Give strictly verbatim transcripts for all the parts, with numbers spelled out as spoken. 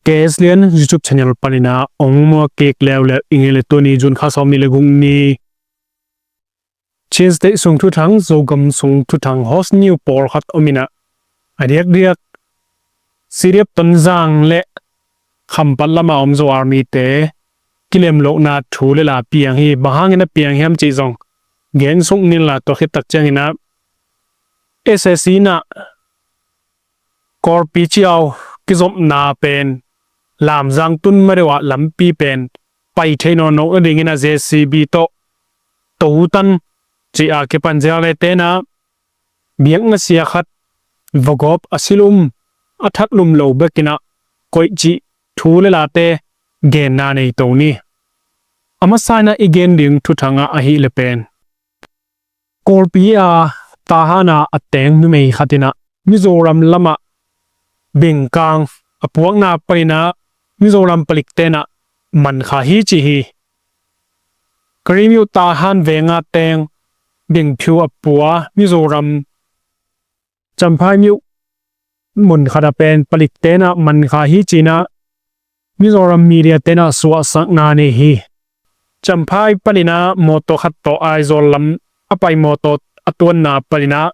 K S Lian YouTube channel panin ah ong muak kik leuleu ing ei le. Tuni June kha sawm nih le guk ni Chin State sung thuthang, Zogam sung thuthang, host new pawlkhat om in ah, a diakdiak C D F Tonzang le Khampat lamah om Zo Army te kilem lohna thu le la piang hi. Bang hangin a piang hiam cih zong gen suk ning la. Tua khit tak ciangin ah S A C in ah Kawlpi ciau kizopna pen Lamzang tun ma deuh ah lampi pen pai thei nawn loh nadingin ah J C B tawh totan ci a kipan J R A te in ah biakna sia khat vagawp a silum a thatlum lo bekin ah koih cih thu le late genna nei to ni. A masa in ah i gen ding thuthang ah ahih le pen Kawlpi a Tahan a a teng numei khat in ah Mizoram lamah bengkang a puakna panin ah Mizoram palikte in ah man kha hi ci hi. Karimyo Tahan venga teng bengphiu a pua Mizoram Champhai myo mun khat a pen palikte in ah man kha hi ci in ah Mizoram media te in ah suahsakna nei hi. Champhai panin ah mawtaw khat tawh Aizawl lam a pai mawtaw a tuanna panin ah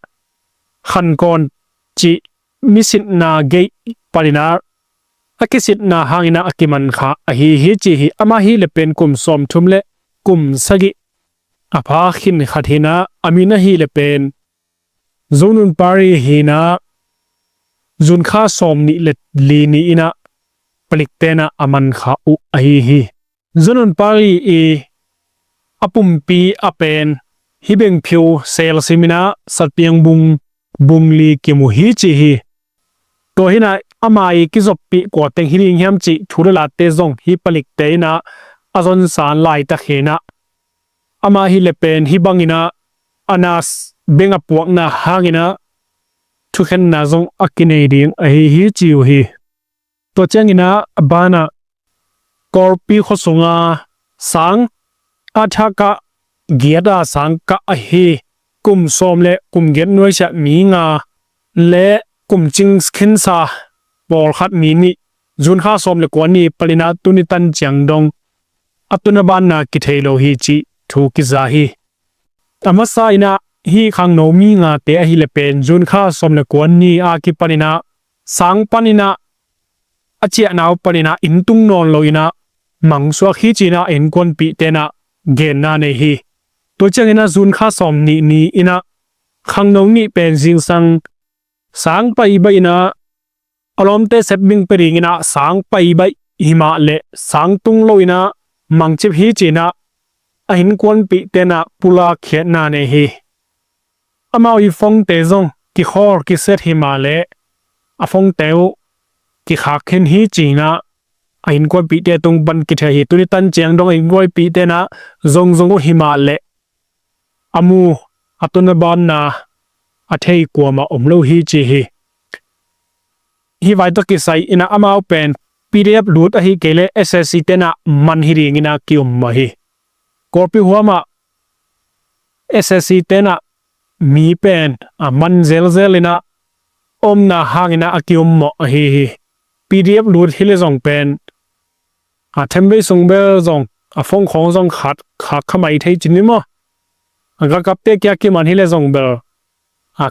Khankawn cih misitna gate panin ah a kisitna hangin ah a kiman kha ahi hi ci hi. Amah ahih le pen kum sawmthum le kum sagih a pha khin khat hi in ah a min ahih le pen Zonun Pari hi in ah June kha sawm nih le li ni in ah palikte in ah a man kha uh ahi hi. Zonun Pari i a pumpi a pen hih bengphiu sel sim in ah Satpiang bung, bung li kimu hi ci hi. Tua hi in ah ama i kizoppih kua teng hi ding hiam cih thu le late zong hih palikte in ah a zonsan laitak hi in ah, amah ahih le pen hih bangin ah a nas beng a puakna hangin ah thukhenna zong a kinei ding ahi hi ci uh hi. Tua ciangin ah a ban ah Kawlpi khua sunga sang a thak ah giat a sang kah ahi kum sawm le kum giat nuaisiah mi nga le kum cing khinsa pawlkhat mi nih June kha sawm le kua ni panin ah tuni tan ciang dong a tun a banna kithei lo hi cih thu kiza hi. A masa in ah hih khangno mi ngate ahih le pen June kha sawm le kua ni a kipanin ah sang panin ah a ciahna uh panin ah inn tung nawn lo in ah mangsuak hi ci in ah a innkuanpihte in ah genna nei hi. Tua ciangin ah June kha sawm nih ni in ah khangno nih pen zingsang sang pai baih in ah a lawmte sep bing pia dingin ah sang pai baih hi mah leh sang tung lo in ah mangcip hi ci in ah a innkuanpihte in ah pulak khiatna nei hi. Amau i phone-te zong kikhawl kiset hi mah leh a phone-te uh kikhak khin hi ci in ah a innkuanpihte tung pan kithei hi. Tuni tan ciang dong a innkuanpihte in ah zongzong uh hi mah leh a mu a tun a banna a thei kuamah om lo hi ci hi. Hih vai tawh kisai in ah amau pen P D F lut ahih kei leh S A C te in ah man hi dingin ah ki-um mah hi. Kawlpi huamah S A C te in ah mi pen a man zelzel in ah omna hangin ah a ki-um mawh ahi hi. P D F lut hi le zong pen a themvei sung bel zong a phone khawng zong khat khak kha mai thei ci ni maw. A galkapte kia kiman hi le zong bel a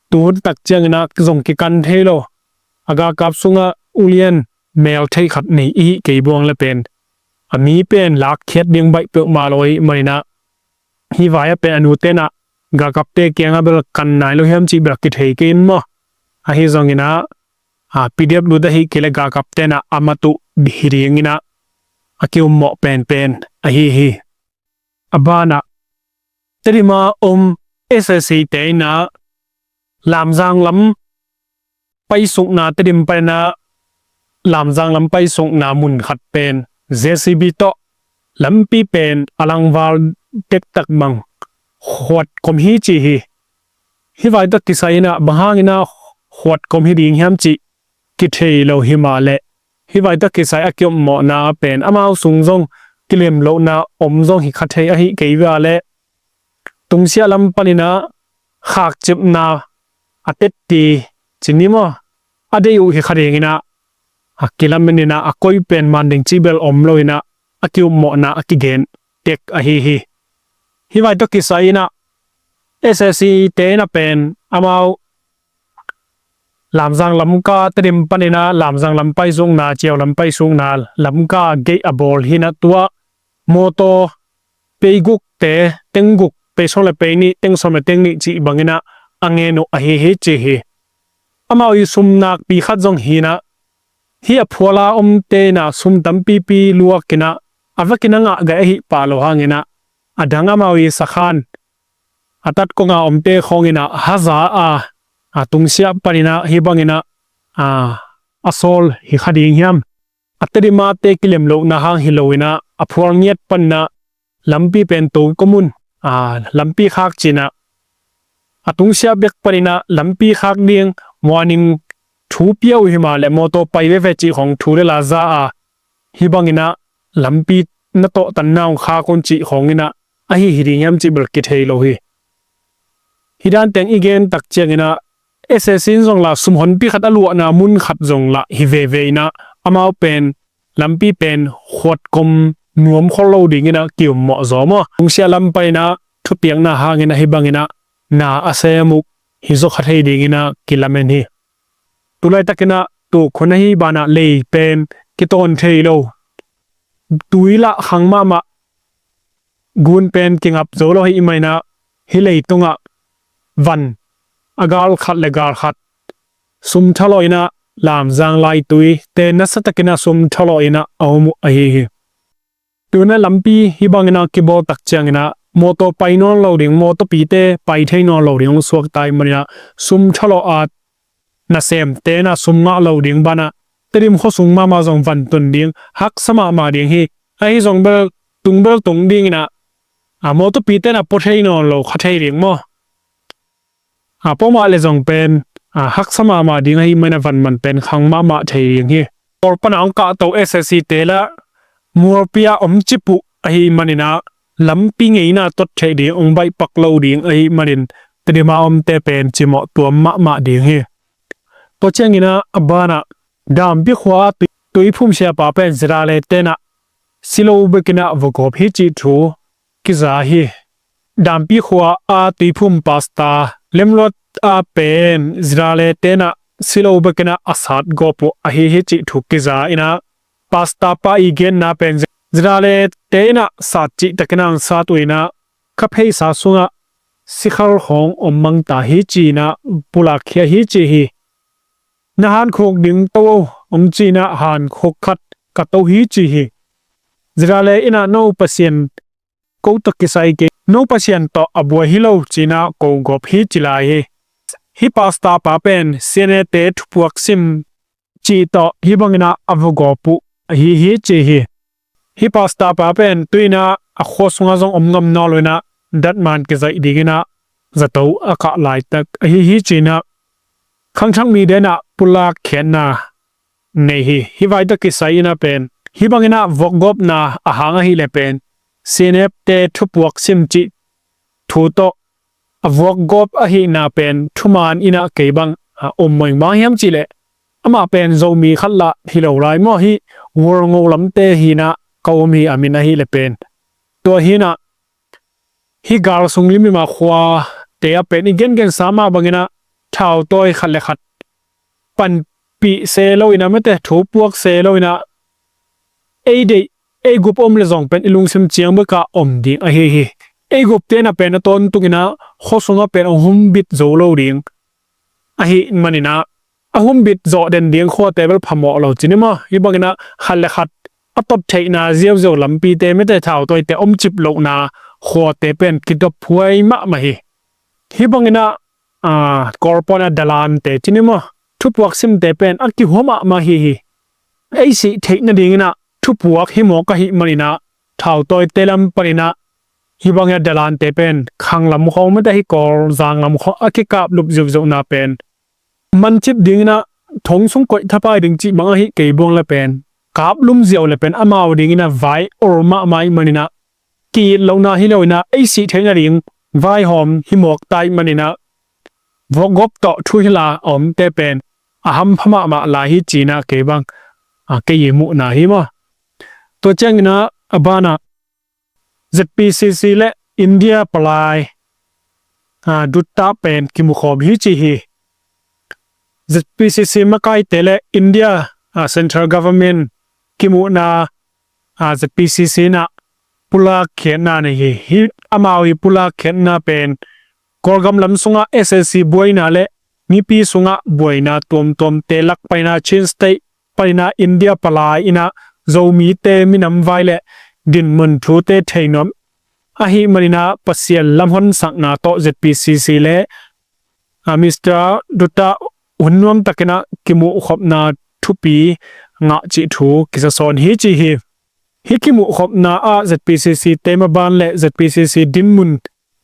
tu hun tak ciangin ah zong kikan thei lo. A galkap sungah ulian mel thei khat nei i hih kei buang le pen a mi pen lakkhiat ding baih peuhmah lo ahih manin ah hih vai ah pen a nute in ah galkapte kiangah bel kan nai lo hiam cih bel kithei kei in maw. Ahi zongin ah a P D F lut ahih kei leh galkapte in ah a mat uh hi dingin ah a ki-um mawh penpen ahi hi. A ban ah Tedim a om S A C te in ah Lamzang lam paisukna, Tedim panin ah Lamzang lam paisukna mun khat pen J C B tawh lampi pen a langval dektak mang khuat kom hi ci hi. Hih vai tawh kisai in ah bang hangin ah khuat kom hi ding hiam cih kithei lo hi mah leh hih vai tawh kisai a ki-ommawhna pen amau sung zong kilem lohna om zong hi kha thei ahih kei via leh tungsiah lam panin ah khakcipna a tetti ci ni maw, a deih uh hi kha dingin ah a kilamen inah a koi pen man ding cih bel om lo inah a kiummawhna a kigen tek ahi hi. Hih vai tawh kisai inah S A C te inah pen amau Lamzang lamka Tedim paninah Lamzang lam paisukna, Ciau lam paisukna lamka gate a bawl hinah tua mawtaw pei gukte teng guk, pei sawm le pei nih, teng sawm le teng nih cih banginah a ngen uh ahi hi ci hi. Amau i sum nakpi khat zong hinah hih a phuala omte inah sum tampipi luakinah a vekin a ngah gai ahi pah lo hanginah a dang amau i sakhan a tatkonga omte khawnginah haza a, a tungsiah paninah hih banginah a, a sawl hi kha ding hiam? A Tedim a te kilem lohna hang hi loinah a phual ngiat paninah lampi pen to komun, a, lampi khak cinah a tungsiah bek paninah lampi khak ding warning thu pia uh hi mah le mawtaw pai veve cih khawng thu le la za a, hih banginah lampi na tawhtanna hong khak un cih khawnginah ahi hi ding hiam cih bel kithei lo hi. Hih danteng i gen tak cianginah S A C in zong lah sum honpi khat a luahna mun khat zong lah hi veve inah amau pen lampi pen khuat kom nuam khol lo dinginah kiummawh zaw maw? Tungsiah lam paninah thupiakna hanginah hih banginah na a sem uh hi zaw kha thei dinginah kilamen hi. Tulaitakinah tuk hun ahi banah lei pen kitawn thei lo, tui lah khang mahmah, gun pen kingap zo lo hi i maninah hih leitungah van a gal khat le gal khat sum thalawh inah Lamzang laitui te nasatakinah sum thalawh inah a um uh ahi hi. Tunah lampi hih banginah kibawl tak cianginah mawtaw pai nawn lo ding, mawtawpite pai thei nawn lo ding hong suakta i maninah sum thalawh a nasemte inah sum ngah lo ding banah Tedim khuasung mahmah zong van tun ding haksa mahmah ding hi. Ahi zong bel tung bel tung dinginah a mawtawpite inah pua thei nawn lo kha thei ding maw? A pawmah le zong pen a haksa mahmah ding ahi maninah van man pen khang mahmah thei ding hi. Kawl pana hong kahto S A C te lah mualpi a om cip uh ahi maninah lampi ngeina tot theih ding hong baihpak lo ding ahi manin Tedim a omte pen cimawh tuam mahmah ding hi. Tua cianginah a banah Dampi khua a tui, tuiphum siapa pen Zirale tenah si lo bekinah vagawp hi cih thu kiza hi. Dampi khua a tuiphum pasta lemluat a pen Zirale tenah si lo bekinah a sat gawp uh ahi hi cih thu kiza inah pasta pa i genna pen Zirale te inah sat cih takinah hong sat uh inah ka pheisa sungah sikhal khawng om mangta hi ci inah pulak khia hi ci hi. Na hankhuk ding to o hong ci inah hankhuk khat ka to hi ci hi. Zirale inah no Pasian ko tawh kisai kei, no Pasian tawh a buai hi lo ci inah ko gawp hi ci lai hi. Hih pasta pa pen C N A te thupuak sim cih tawh hih banginah a vagawp uh ahi hi ci hi. Hih pasta pa pen tuinah a khua sungah zong om ngam nawn lo inah datman kizaih dinginah zato a kah laitak ahi hi ci inah khangthak mi denah pulak khiatna nei hi. Hih vai tawh kisai inah pen hih banginah vokgawpna a hang ahih le pen C N F te thupuak sim cih thu tawh a vuak gawp ahihna pen thuman inah kei bang a um mawing bang hiam cihleh amah pen Zomi khat lah hi lo lai maw, hih Wurngau lamte hinah ka um hi a min ahih le pen. Tua hinah hih gal sung limlim a khuate ah pen i gengensa mah banginah thautawi khat le khat panpih se lo inah mate thupuak se lo inah ei deih ei gup om le zong pen i lungsim ciang bekah om ding ahi hi. Ei gupte na pen a tawntung inah khua sungah pen a humbit zo lo ding ahih maninah a humbit zawh den ding khuate bel phamawh lo cin i maw? Hih banginah khat le khat a tot theihna ziauziau lampite mete thautawite om cip lohna khuate pen kidop huai mahmah hi. Hih banginah aa, Kawlpawna dalante cin i maw? Thupuak simte pen a kihua mahmah hi hi. Ei sih theih nadinginah thupuak hi mawk ahih maninah thautawite lam paninah hih bangin a dalante pen khang lam khawng mete hi Kawl zang lam khawng a kikap lup ziauziauhna pen mancip dinginah thong sung koih thapai ding cih bang ahi kei buang le pen kap lum ziau le pen amau dinginah vai ol mahmah ih maninah ki-it lohna hi loinah ei sih theih nading vaihawm hi mawk ta ih maninah vuakgawp tawh thuhilh a omte pen a hampha mahmah lai hi cinah kei bang a, kei i muhna hi maw. Tua ciangin ah a banah Z P C C le India palai, a, dutta pen kimukhawm hi ci hi. Z P C C makaite le India, a, central government kimuhna, a, Z P C C in ah pulak khiatna nei hi. Hih amau i pulak khiatna pen Kawlgam lam sungah S A C buaina le mipi sungah buaina tuamtuamte lak panin ah Chin State panin ah India palai in ah Zomite minam vai le dinmun thute theinuam ahih manin ah Pasian lamhonsakna tawh Z P C C le, a, Mister Dutta hun nuamtakin ah kimuhkhopna thupi ngah cih thu kisa sawn hi ci hi. Hih kimuhkhopna ah Z P C C te maban le Z P C C dinmun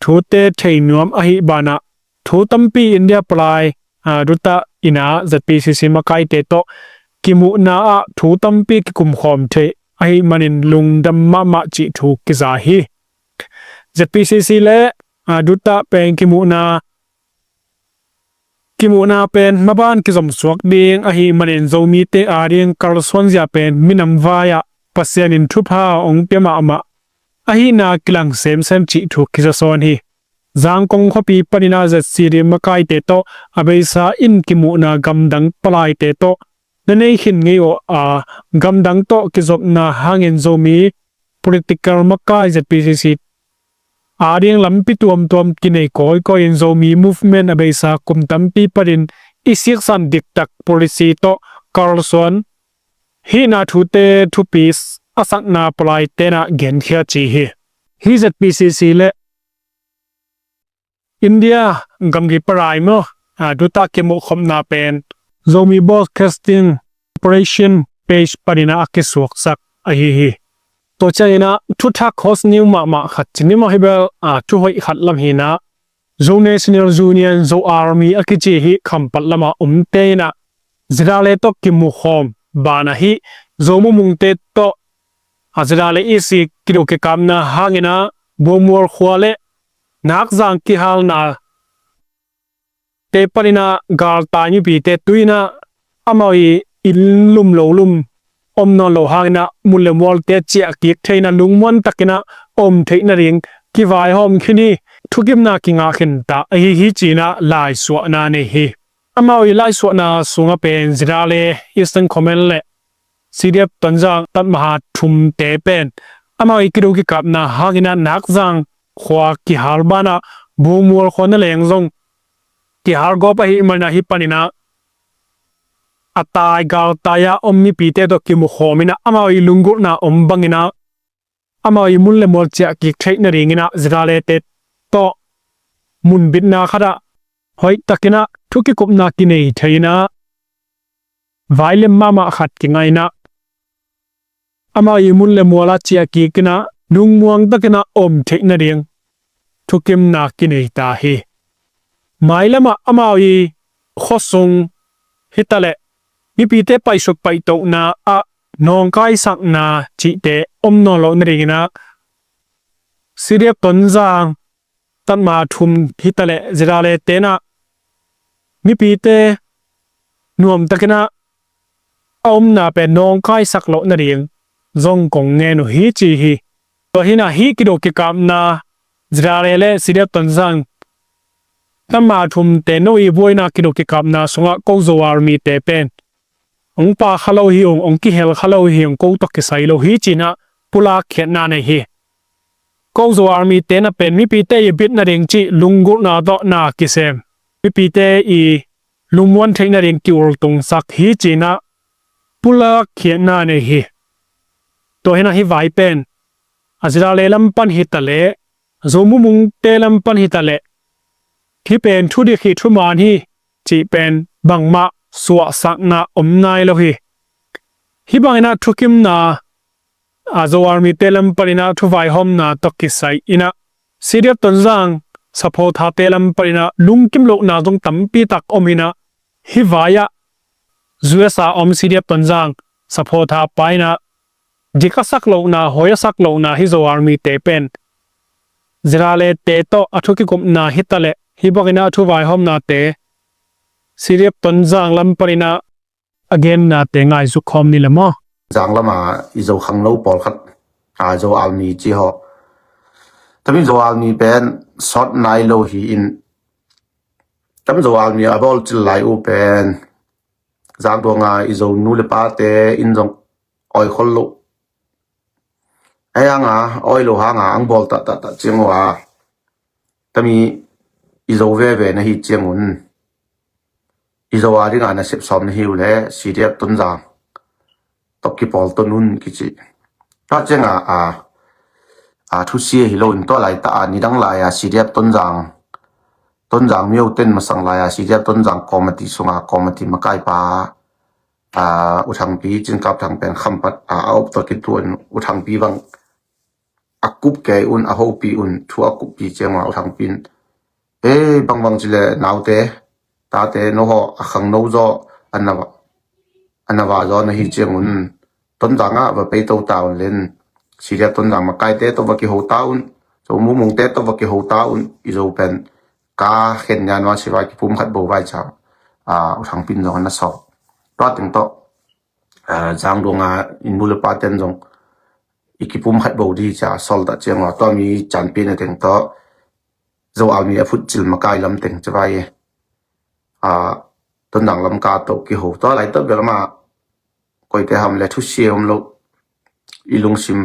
thute theinuam ahih banah thu tampi India palai, a, Dutta in ah Z P C C makaite tawh kimuhna ah thu tampi kikumkhawm thei ahih manin lungdam mahmah cih thu kiza hi. Z P C C le, a, Dutta pen kimuhna kimuhna pen maban kizomsuak ding ahih manin Zomite ading kalsuanzia pen minam vai-ah Pasian in thupha hong pia mahmah ahihna kilang semsem cih thu kisa sawn hi. Zangkong khuapi panin ah Z C D makaite tawh a beisa in kimuhna gamdang palaite tawh na nei khin ngei uh a, gamdang tawh kizopna hangin Zomi political makai Z P C C ading lampi tuamtuam kinei kawikawi in Zomi movement a beisa kum tampi panin i siksan diktak policy tawh kalsuan hihna thute thupi a sakna palaite in ah genkhia ci hi. Hih Z P C C le India gamgi palai maw, a, Dutta kimuhkhopna pen Zomi Broadcasting Corporation page panin ah a kisuaksak ahi hi. Tua ciangin ah thuthak host ni uh mahmah khat ci ni maw, hih bel, a, thuhoih khat lam hi in ah Zo National Union, Zo Army a kici hih Khampat lamah omte in ah ZRA le tawh kimukhawm banah hih Zo mumungte tawh a ZRA le EC kido kikapna hangin ah Buangmual khua le Nakzang kihalna te panin ah galtai mipite tui in ah amau i inn lum lo lum om nawn lo hangin ah mun le mualte ciah kik thei in ah lungmuan takin ah om theih nading kivaihawm khin hi. Thukimna kingah khin ta ahi hi ci in ah laisuahna nei hi. Amau i laisuahna sungah pen ZRA le Eastern Command le CDF Tonzang tatmaha thumte pen amau i kido kikapna hangin ah Nakzang khua kihal banah Buangmual khua na leng zong kihal gawp ahih manin ah hih panin ah a tai galtai a om mipite tawh kimukhawm in ah amau i lunggulhna om bangin ah amau i mun le mual ciah kik theih nadingin ah ZRA le te tawh munbitna khat ah hoih takin ah thukikupna kinei thei in ah vailem mahmah khat kingah in ah amau i mun le mual ah ciah kik in ah lungmuang takin ah om theih nading thukimna kinei ta hi. Mailamah amau i khuasung hi taleh mipite paisuk paihtohna ah nawngkaisakna cihte om nawn loh nadingin ah CDF Tonzang tatmaha thum hi taleh ZRA le te in ah mipite nuamtakin ah a omna pen nawngkaisak loh nading zong kong ngen uh hi ci hi. Tua hi in ah hih kido kikapna ZRA le CDF Tonzang tatmaha thumte no i buaina kido kikapna sungah ko Zo Army te pen hong pha kha lo hi ung, hong kihel kha lo hi ung, ko tawh kisai lo hi ci in ah pulak khiatna nei hi. Ko Zo Army te na pen mipite i bit nading cih lunggulhna tawh na kisem, mipite i lungmuan theih nading ki-ultungsak hi ci in ah pulak khiatna nei hi. Tua hi in ah hih vai pen a ZRA le lam pan hi taleh Zo mumungte lam pan hi taleh hih pen thudik hi, thuman hi cih pen bangmah suahsakna om nai lo hi. Hih bangin ah thukimna, a, Zo Army te lam panin ah thuvaihawmna tawh kisai in ah CDF Tonzang supporter te lam panin ah lungkim lohna zong tampi tak om in ah hih vai-ah U S A om CDF Tonzang supporter pa in ah dik a sak lohna, hoi a sak lohna hih Zo Army te pen ZRA le te tawh a thukikupna hi taleh hih bangin ah thuvaihawmnate CDF Tonzang lam panin ah a gennate ngaihsut khawm ni le maw. Zanglam a i Zo khangno pawlkhat, a, Zo Army ci haw. Tami Zo Army pen sawt nai lo hi in, tami Zo Army a bawl cil lai uh pen Zangduang a i Zo nu le pate in zong awi khol lo. Ahi hanga awi lo hanga ang bawl tahtahta ciang uh a, tami i Zo veve na hi ciangun, i Zo a dinga na sepsawm na hi uh le C D F Tonzang tawh kipawl ton un kici. Tua cianga a, a thusia hi lo in tua laitah a nidang lai a C D F Tonzang, Tonzang myo ten masang lai a C D F Tonzang committee sunga committee makaipa, a, U Thangpi, Cin Kap Thang pen Khampat a, a op tawh kituan U Thangpi bang a kup kei un, a hopi un, thu a kuppi ciangma U Thangpi in, e, bangbang cile naute, tate, no haw a khangno zaw an na va, an na va zaw na hi ciangun, Tonzang ah va pei to ta un len, C D F Tonzang makaite tawh va kiho ta un, Zo Mumungte tawh va kiho ta un, i Zo pen ka khen nia nua sivai kipum khat bo vai ca, a, U Thangpi in zong an na sawk. Tua teng tawh, a, Zangduang a i nu le pa ten zong i kipum khat bo di ca sawl ta ciang a, tua mi canpi na teng tawh Zo Army a phutcil makai lam teng ca vai e. A, Tonzang lam ka tawh kiho tua lai tawh bel ma koite ham le thusia om lo, i lungsim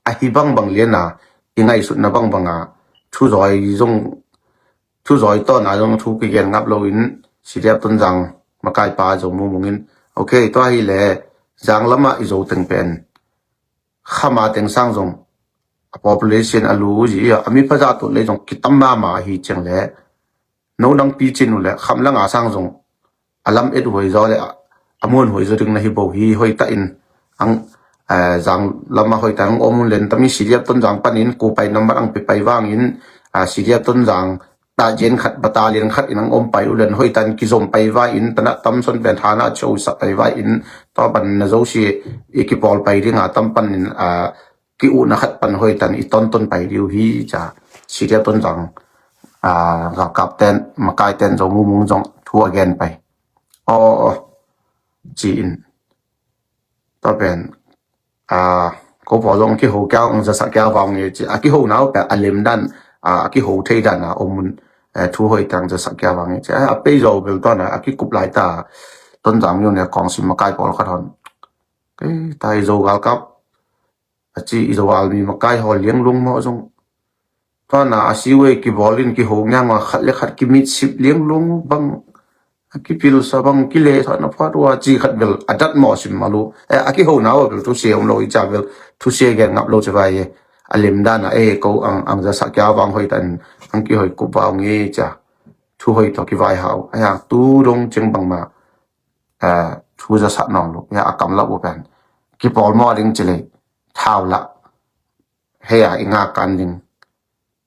ahi bangbang liana, i ngaihsutna bangbanga thuzawi zong, thuzawi tawna zong thu kigen ngap loin C D F Tonzang makaipa Zo Mumung in, ok, tua hi le Zanglam a i Zo teng pen Khama teng sang zong a population a lu zi a, a mi phaza tut le zong kitam mama ahi ciang le, no nang pi cin uh le Kham langa sang zong a lam et huai zaw le a, a muan huai zaw ding na hi bo hi. Hoih ta in ang, eh, Zanglam a hoih ta ang om un len tami C D F Tonzang panin ku pai nambat ang pe pai vangin, ah, C D F Tonzang ta jen khat battalion khat in ang om pai uh len hoih ta in kizom pai vai in tana tamson pen thana a cheu sa pai vai in tua pan na zo si i kipawl pai dinga tam panin, ah, ki uhna khat pan hoih tan i tonton pai diu hi ca. C D F Tonzang, a, galkap ten, makai ten Zo Mumung zong thu a gen pai. Aw, aw, aw, ci in. Tua pen, a, ko paw zong kiho kiau ang zasak kiau vang nge ci. A kiho nau pen a lem dan, a, a kiho thei dan a om un, eh, thu hoih tang zasak kiau vang nge ci. A, a pei zo bel tuana, a kikup lai ta Tonzang yu ne kawng sim makai pawl khat hon. Kei ta i Zo galkap a ci i Zo Army makai haw liang lung mawh zong. Tuana a siwei kibawl in kiho ngiang a khat le khat kimitsip liang lung bang a kipilsa bang kile sa na phuat ua ci khat bel a dat mawh sim malu. Eh, a kiho na ua bel thusia om lo i ca bel thusia gen ngap lo ca vai e. A lim dan a e ko ang, ang zasak kia vang hoih tan ang kihoih kup vang nge ca. Thu hoih tawh kivai hau. A yang tu dong ceng bangma, eh, thu zasak nawng lo. Ya a kam lo u pen. Kipawl mawh ding ci lei. Thau lah. Hei a i nga kan ding.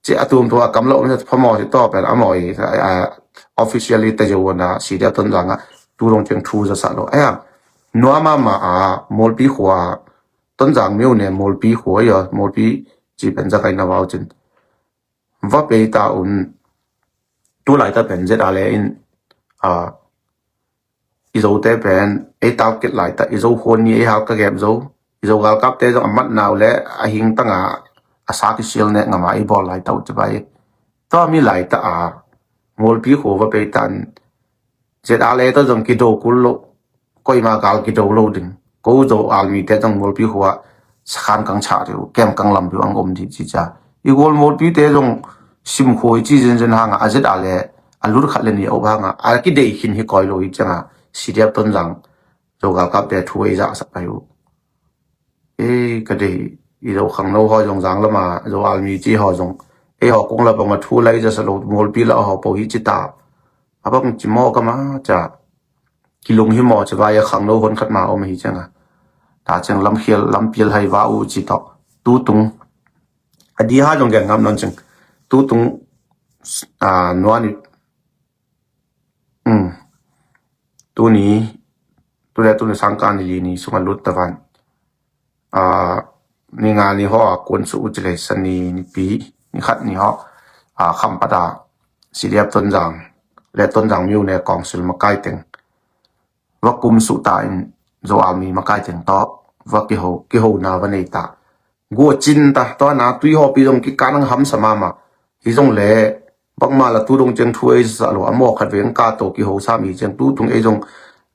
Ci a tum tua kam lo na pha maw ci tawh pen a maw i, a, officially ta zo na C D F Tonzang a tu dong ceng thu zasak lo. Aya nua mama a Molpi khua Tonzang miu ne Molpi khua ya Molpi ci pen zakai na vau cin. Va pei ta un tu lai ta pen zet a le in, a, i Zote pen ei tal kit lai ta, i Zo huan ni ei hal ka gem zo, i Zo galkapte zong a mat nau le a hing tanga a sa kisial ne ngama i bawl lai ta uh ci bai. Tua mi lai ta a Molpi khua va pei tan zet a le ta zong kido kul lo, koima gal kido lo ding. Ko Zo Army te zong Molpi khua sakhan kang chah deuh, kem kang lam deuh ang om dih ci ca. I gol Molpi te zong sim khua i ci zenzen hanga a zet a le a lut khat le ni a up hanga a kidei khin hi koi lo hi cianga C D F Tonzang Zo galkapte thu ei zahsak pai uh. Ei ka dei i Zo khangno haw zong Zanglam a Zo Army ci haw zong ei haw kong la bang a thu lai zasa lo Molpi la haw po hi ci ta. A bang ci maw ka ma ca. Kilung hi maw ca vai a khangno hon khat ma om hi cianga. Ta ciang lam khial lam pial hai va u ci tawh. Tu tung a di ha zong gen ngam non cing. Tu tung, a, nua ni, um, tu ni, tu le tu ni sangka ni li ni sunga lut ta van. A, ni nga ni haw a kuan su u ci le sa ni ni pi, ni khat ni haw, a, Khampat a C D F Tonzang le Tonzang miu ne kawng sil makai teng. va kum suh ta in, Zo Army makai teng tawh va kiho, kihona va nei ta. Guacin ta, tua na tui hawpi zong kikan ang hamsa mahmah. Hi zong le, bangmah la tu dong ciang thu ei sa lo, a mawk khat veng ka to kiho sam hi ciang tu tung ei zong,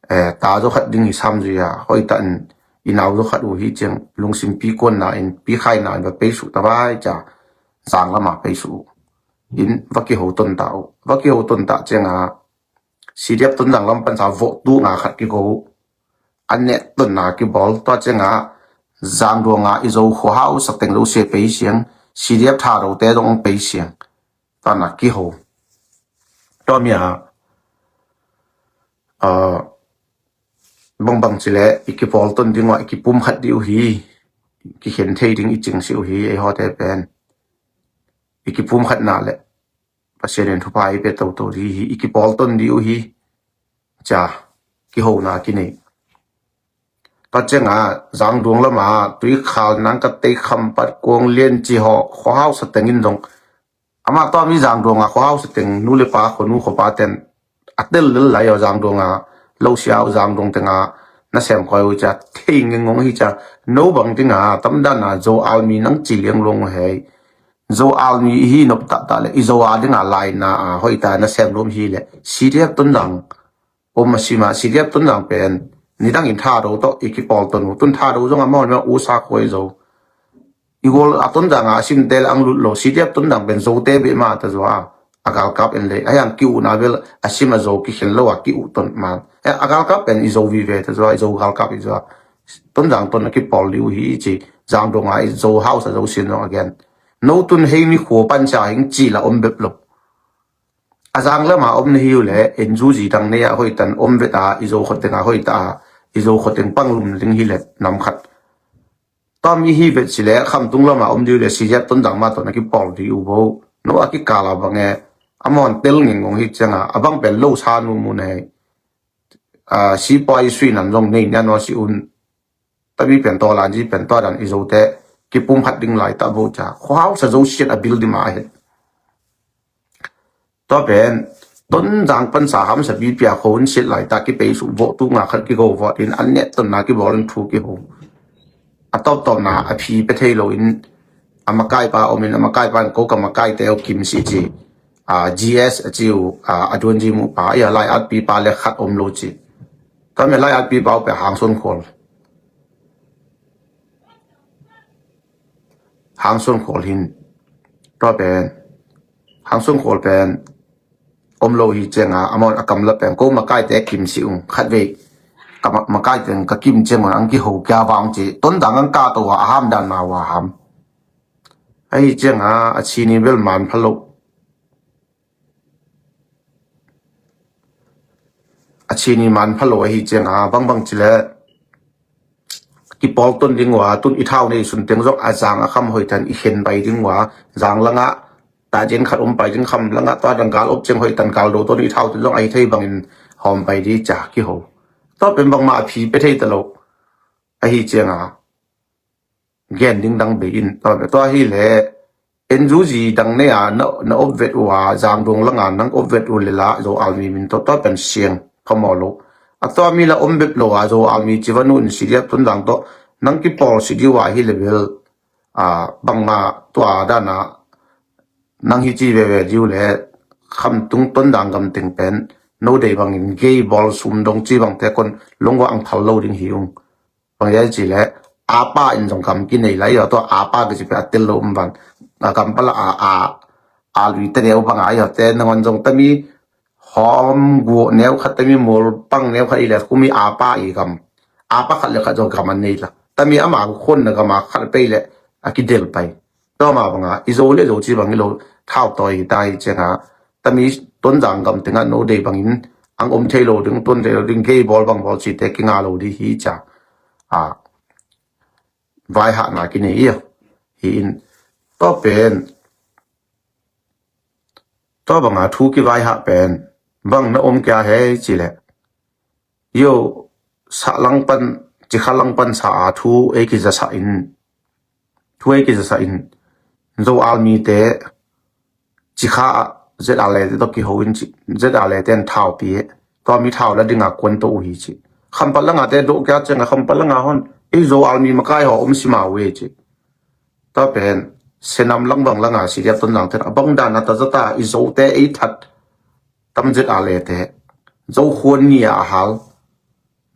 eh, ta zo khat ding hi sam zui a, hoi ta in, i nau zo khat uh hi ciang, lungsim pi kuan na in, pi khai na in, va pei suh ta vai ca, zang lama pei suh uh. In, va kiho ton ta uh, va kiho ton ta ciang a, C D F Tonzang lam pansa voh tu nga khat kigo uh. A net tonna kibawl, tua ciang a, Zangduang a i Zo khuahau sa teng lo sia pei siang, C D F Thado te dong pei siang. Tua na kiho. Tua mi a, ah, bangbang ci le, i kipawl ton ding uh a, i kipum khat dih uh hi, kikhen thei ding i cing si uh hi, ei hawte pen. I kipum khat na le, Pasian in thupha i pe toto dih hi, i kipawl ton dih uh hi, ca, kihona kinei. Tua ciang a, Zangduang lama, Tuikhal, Nangkatei, Khampat, Kuang Lian, ci haw, khuahau sa teng in dong. Amah tua mi Zangduang a, khuahau sa teng, nu le pa, khuanu khuapa ten, a tel lel lai aw Zangduang a, lo sia uh Zangduang teng a, na sem koi uh ca, thei ngengong hi ca, no bang ding a, tamdan a, Zo Army nang ci liang luang uh hei. Zo Army i hi nop taktak le, i Zo a ding a, lai na a, hoi ta, na sem lum hi le, C D F Tonzang, om a sima, C D F Tonzang pen, nidang in Thado tawh, i kipawl ton uh, tun Thado zong a mawn, mawn, u sa khuai zo. I gol a Tonzang a sim te le ang lut lo, C D F Tonzang pen Zote beh ma ta zua, a galkap en le, a yang ki uh na bel, a sim a Zo kikhen lo a ki uh ton ma. Eh, a galkap pen i Zo vive ta zua, i Zo galkap i zua. Tonzang ton a kipawl liu hi ci, Zangduang a i Zo hausa Zo sin zong a gen. No tun hei mi khua pan sia hing ci la om bep lo. A zang lama om na hi uh le, en zu zi dang nei a hoi tan om vet a, i Zo khoteng a hoi ta a, i Zo khoteng pang lum ding hi le nam khat. Tua mi hi vet si le, Khamtung lama om di uh le, C D F Tonzang ma tawh na kipawl di uh bo. No a kikal a bang e, a mawn tel ngengong hi ciang a, a bang pen lo sa nu mu nei. Ah, sipuai sui nam zong nei nia no si un. Tami pen to lan zi pen to dan i Zote, kipum khat ding lai ta bo ca. Khuahau sa Zo siat a bil di ma he. Tua pen, Tonzang pansa hamsa pi pia khon siat lai ta kipei su voh tu nga khat kigo voh in an net ton na kibawl in thu kiho. A tawp tawp na a phi pe thei lo in a makai pa om in a makai pa in ko ka makai te o kim si ci. A, G S a ci uh, a, a duan zi mu pa, i a lai at pi pa le khat om lo ci. Tua me lai at pi pa uh pe hang son khol. Hang son khol hin. Tua pen. Hang son khol pen. Om lo hi ciang a, a mawn a kam la pen. Ko makai te kim si ung. Khat vei. Ka ma-, makai te ka kim ciang a, ang kiho kia vang ci. Tonzang ang ka to a, a ham dan ma wa ham. A hi ciang a, a ci ni bel man pha lo. A ci ni man pha lo a hi ciang a, bangbang ci le. Kipawl ton ding ua, tun i thau nei sun teng zong a zang a kham hoi tan i khen pai ding ua, zang langa, ta jen khat om pai ding kham langa, tua dang gal op ciang hoi tan gal do ton i thau teng zong a hi thei bangin hawm pai di ca kiho. Tua pen bangma a phi pe thei ta lo. A hi ciang a, gen ding dang bei in, tua, tua hi le, en zu zi dang nei a, na, na op vet ua, Zangduang langa, nang op vet u le la, Zo Army min to, tua pen siang, ka maw lo. A tua mi la om bep lo a, Zo Army ci va nu in si diak tun dang to, nang kipawl si di ua hi le bel, a, bangma tua dan a, nang hi ci veve di uh le, Khamtung Tonzang gam teng pen, no dei bangin gei bawl sum dong ci bang te kon, lungua ang phal lo ding hi ung. Bang yai ci le, a pa in zong gam ki nei lai, yo, tua a pa ki ci pe a tel lo um van. A gam pala a, a, a lui te deu bang a, yo, te nangon zong tami hawm guo neu khat tami mol pang neu khat i le, kumi a pa i gam. A pa khat le khat zong gam an nei la. Tami ama khon na gam a khat pei le, a ki del pai. Tua ma banga, i Zo le Zo ci bang i lo, thau tawi hi ta hi cianga, tami Tonzang gam tenga no dei bangin, ang om thei lo ding, ton thei lo ding, gei bawl bang bawl ci te kinga lo di hi cia. A, vai hah na ki nei ia. Hi in, tua pen, tua banga thu ki vai hah pen, bang na om kia hei ci le. Yo, sah lang pan, cikha lang pan sa a thu ei kizasa in, thu ei kizasa in, Zo Army te, cikha a, Z R le te to kiho in ci, Z R le ten thau pi e, tua mi thau la dinga kuan to uh hi ci. Khampat langa te doh kia cianga Khampat langa hon ei Zo Army makai haw om sima uh e ci. Tua pen Senam langbang langa CDF Tonzang ten a bang dana tazata i Zote ei that tam ZRA te Zo khuan ni a hal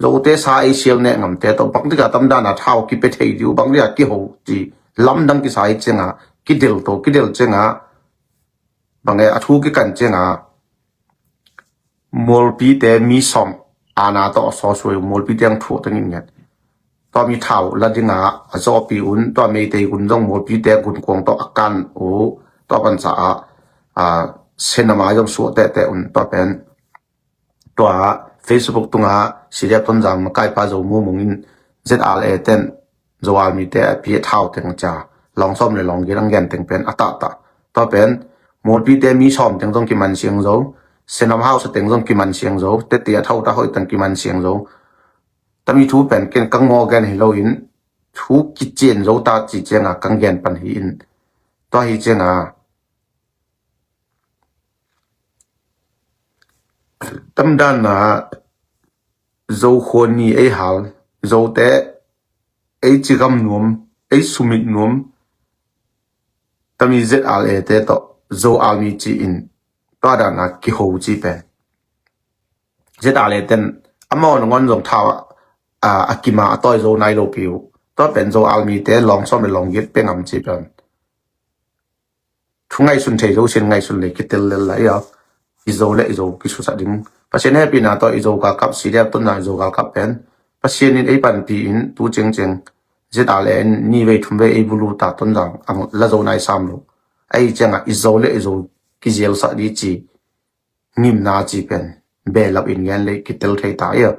Zote sa ei sial neh ngamte tawh bang dika tam dana thau kipe thei diu bang dika kiho ci lamdang kisa i cianga kidel to kidel cianga bang e a thu kikan cianga Mualpite mi sawm ana tawh a sawsui uh Mualpite ang thuak tengin ngiat. Tua mi thau la dinga a zawpi un tua Meitei gun zong Mualpite gun kuang tawh a kan uh tua pansa a Senam a zong suah tehte un tua pen tua Facebook tunga CDF Tonzang makaipa Zo Mumung in ZRA ten Zo Army te a pi a thau teng cia lawng sawm le lawng giat ang gen teng pen a tahtah. Tua pen Mualpite mi sawm teng zong kiman siang zo, Senam House teng zong kiman siang zo, tete a thau ta hoih teng kiman siang zo. Tami thu pen ken kang maw gen hi loin thu kicin zo ta ci cianga kang gen pan hi in. Tua hi cianga tam dana Zo khuan ni ei hal Zote ei cigam nuam ei sumit nuam tami ZRA te tawh Zo Army ci in tua dana kiho ci pen ZRA ten amau nangon zong thau a a kima a tawi zo nai lo piu tua pen Zo Army te lawng sawm le lawng giat pe ngam ci pen thu ngaihsun thei zo sin ngaihsun le kitel lel la ia i Zo le i Zo kisusa ding Pasian hepina tawh i Zo galkap CDF Tonzang i Zo galkap pen Pasian in ei panpi in tu cengceng ZRA in ni vei thum vei ei bulu ta Tonzang ang la zo nai sam lo. Ahi cianga i Zo le i Zo kizialsak di ci ngimna ci pen belap in gen le kitel thei ta ia.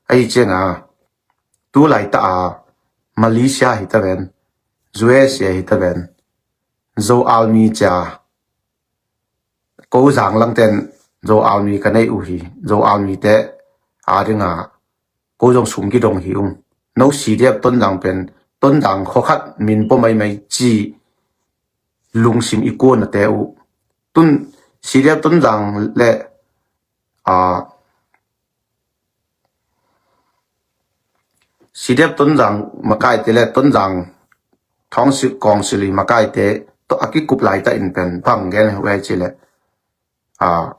Ahi cianga tu laita a Malaysia hi ta ven, USA hi ta ven, Zo Army cia ko zang langten Zo Army ka nei uh hi Zo Army te a dinga ko zong sum kidong hi ung. No CDF Tonzang pen Tonzang khokhat min pua maimai ci lungsim i kuanate uh tun CDF Tonzang le a CDF Tonzang makaite le Tonzang thawngsik kawngsili makaite tawh a kikup laita in pen bang gen huai ci le a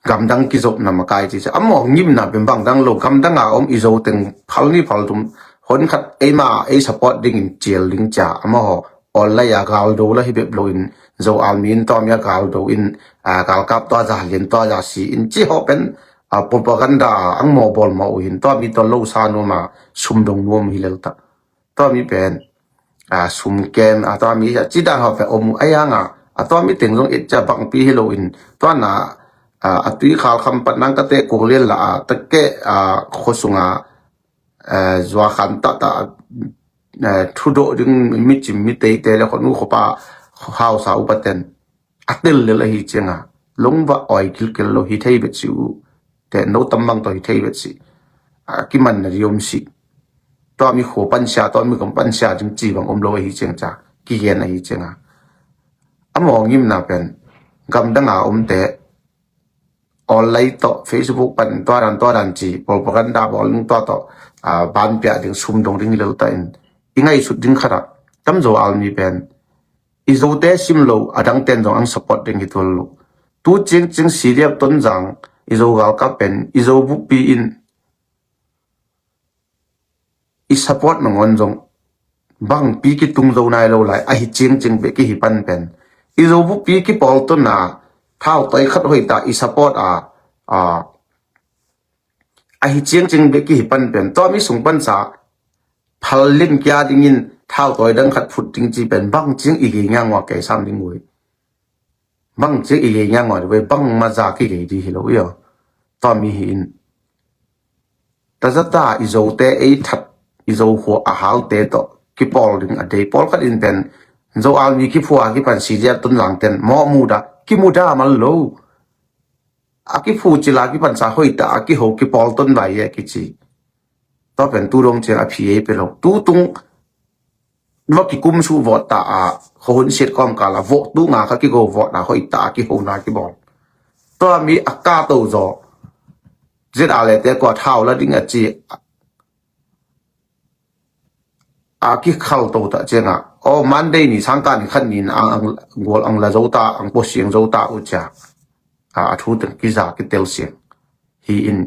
gamdang kizopna makai ci cia a maw ngimna pen bangdang lo gamdanga om i Zo teng phal ni phal tum hon khat eima ei support dingin cial ding cia a maw online a galdo la hi bep loin Zo Army in tawmia galdo in galkap tua za lian tua za si in ci haw pen propaganda ang maw bawl maw uh hin tua mi tua lo sa nuama sumdong nuam hi lelta tua mi pen sum kem a tua mi ci dan haw pen om uh a yanga a tua mi teng zong et cia bangpi hi loin tua na a tui khal kham pat nang ka te kuk lian la a ta ke a khuasunga zua khan ta ta thudawh ding mi cim mi teite le khuanu khuapa hausa upaten a tel lel ahi cianga longva oi kilkel lo hi thei bet si uh te no tambang tawh hi thei bet si a kiman na ri om si tua mi khua pansia tua mi gam pansia ding ci bang om lo ahi ciang ca kigen ahi cianga a mawngimna pen gamdanga omte online tawh Facebook pan tua dan tua dan ci propaganda bawl ning tua tawh banpiah ding sumdong ding hi lo ta in i ngaihsut ding khatah tamzo almi pen i Zote sim lo a dangten zong ang support ding hi tual lo. Tu ciangciang C D F Tonzang i Zo galkap pen i Zo bukpi in i support nangawn zong bangpi kitung zo nai lo lai ahi ciangciang beh kihi pan pen i Zo bukpi kipawltona thau toi khat hoita i support a ahi ciangciang beh kihi pan pen tua mi sung pansa phal len kia dingin thau toi dang khat phut ding ci pen bang ciang i gei ngiangua kei sam ding ui. Bang ciang i gei ngiangua ding ui bang maza kigei di hi lo ia. Tua mi hi in tazata i Zote ei that i Zo khua a halte tawh kipawl ding a dei pawlkhat in pen Zo almi kiphua kipan C D F Tonzang ten mawh muda kimuda mal lo. A kiphu cila kipansa hoita a kiho kipawlton vai e kici. Tua pen tu dong ciang a phi ei pe lo tu tung va kikum suh vawt ta a hohun siat kawmkal a vawh tu nga kha kigo vawt a hoita a kihona kibawl. Tua mi a ka to zaw ZRA te kua thau la ding a ci a kikhal to ta cianga, o Monday ni sangka ni khat ni in ang, ang, gual ang la zo ta, ang pua siang zo ta uh cia. A, a thu teng kiza kitel siang. Hi in,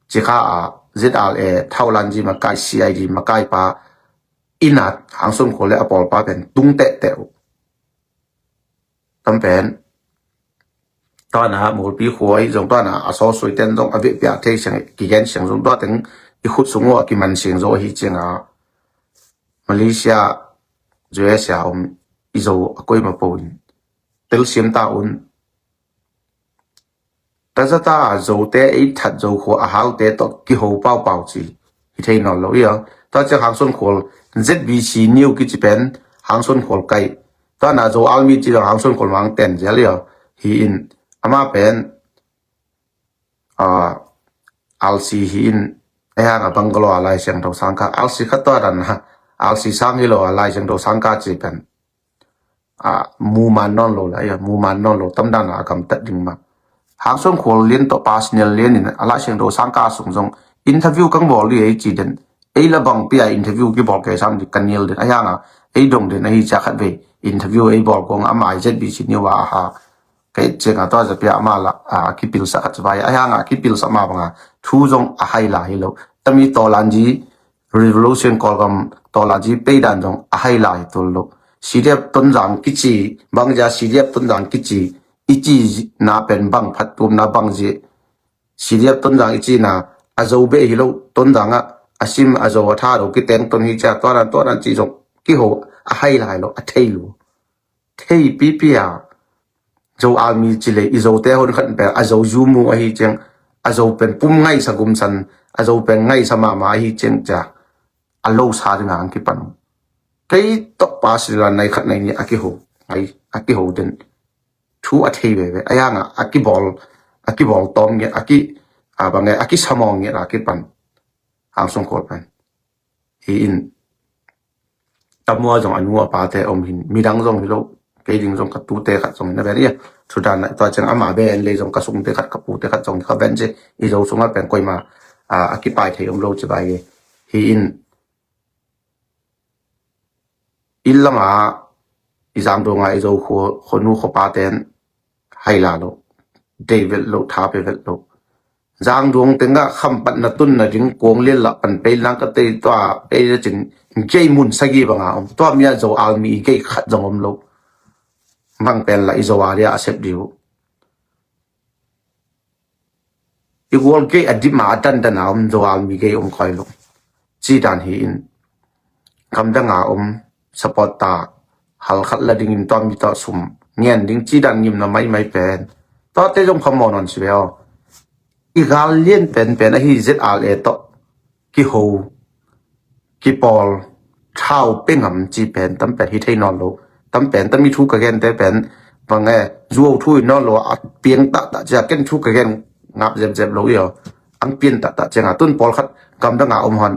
cika a, ZRA thau lan ji makai, CID makai pa, ina Hangson Khual le a pawl pa pen tung teh teh uh. Tam pen, tuana Molpi khua hi zong, tuana a sawsui ten zong, a veh piak thei siang, kigen siang zong, tua teng i khut sung uh a kiman siang zo hi cianga, Malaysia, U S A om i zo a koima po in telsiam ta un. Tazata Zote ei that Zo khua a halte tawh kiho paupau ci hi thei nawn lo ia. Tua ciang Hangson Khual, ZBC New kici pen Hangson Khual kai. Tuana Zo Army ci zong Hangson Khual mang ten zial ia. Hi in, ama pen, a, RC hi in, ei hanga bangkalo a Lai Siangtho sangka, RC khat tua dan, RC sang hi lo a Lai Siangtho sangka ci pen, a, mu man nawn lo la ia, mu man nawn lo, tam dan a gamtat ding ma. Hangson Khual lian tawh personal lian in a Lai Siangtho sangka sung zong interview kang bawl di ei ci den. Ei la bang pia interview kibawl kei sam di ka nial den. Ei hanga ei dong den ahi cia khat vei interview ei bawl kong ama i ZBC New a ha. Kei cianga tua za pia ama la, a, kipilsa khat vai. Ei hanga kipilsa ma banga thu zong a hai la hi lo. Tami tawlan ji revolution Kawlgam tawlan ji pei dan zong a hai la hi tul lo. CDF Tonzang kici, bang zia CDF Tonzang kici, i ci na pen bang phattuamna bang zi. CDF Tonzang i ci na, a Zo beh hi lo, Tonzang ah a sim a Zo a tha lo kiteng ton hi cia, tuanan, tuanan ci zong kiho a hai lai lo, a thei lo. Thei pipi a, Zo Army ci le, i Zote hon khat pen a Zo zu mu ahi ciang, a Zo pen pum ngaisa gumsan, a Zo pen ngaisa mama ahi ciang cia, a lo sa dinga ang kipan. Kei tawh pa sila nai khat nai ni a kiho, ngai, a kiho den. Thu a thei veve, a hanga a kibawl, a kibawl tawm nge, a ki, a bang nge, a kisamawng nge la kipan. Hangson Khual pen. Hi in, tamua zong a nu a pate om hin, midang zong hi lo, kei ding zong ka tute khat zong hin a ven ia. Thudan na tua ciang ama ben lei zong ka sungte khat, ka pute khat zong ka ven ci, i Zo sunga pen koima, a, a kipai thei om lo ci bai. Hi in, i lama, i Zangduanga i Zo khua, khuanu khuapa ten hai la lo, dei vet lo, tha pe vet lo. Zangduang tenga khampatna tunna ding kuang lian lah pan pei lang ka tei tua, pei le cin, gei mun sagi banga om. Tua mia Zo Army gei khat zong om lo. Bang pen lah i Zo a dia a sep diu. I gual gei a dima a dandan a om, Zo Army gei om koi lo. Ci dan hi in. Gamdang a om, support ta, hal khat la dingin tua mi tawh sum ngen ding ci dan ngimna maimai pen. Tuate zong phamawh nawn si ve aw. I gal lian penpen ahi ZRA tawh kiho, kipawl, thau pe ngam ci pen tam pen hi thei nawn lo. Tam pen, tam i thu ka gente pen, bang e, zuau thu i nawn lo, a piang tahtah cia ken thu ka gen ngap zepzep lo i aw. Ang pian tahtah cianga tun pawlkhat gamdang a om hon.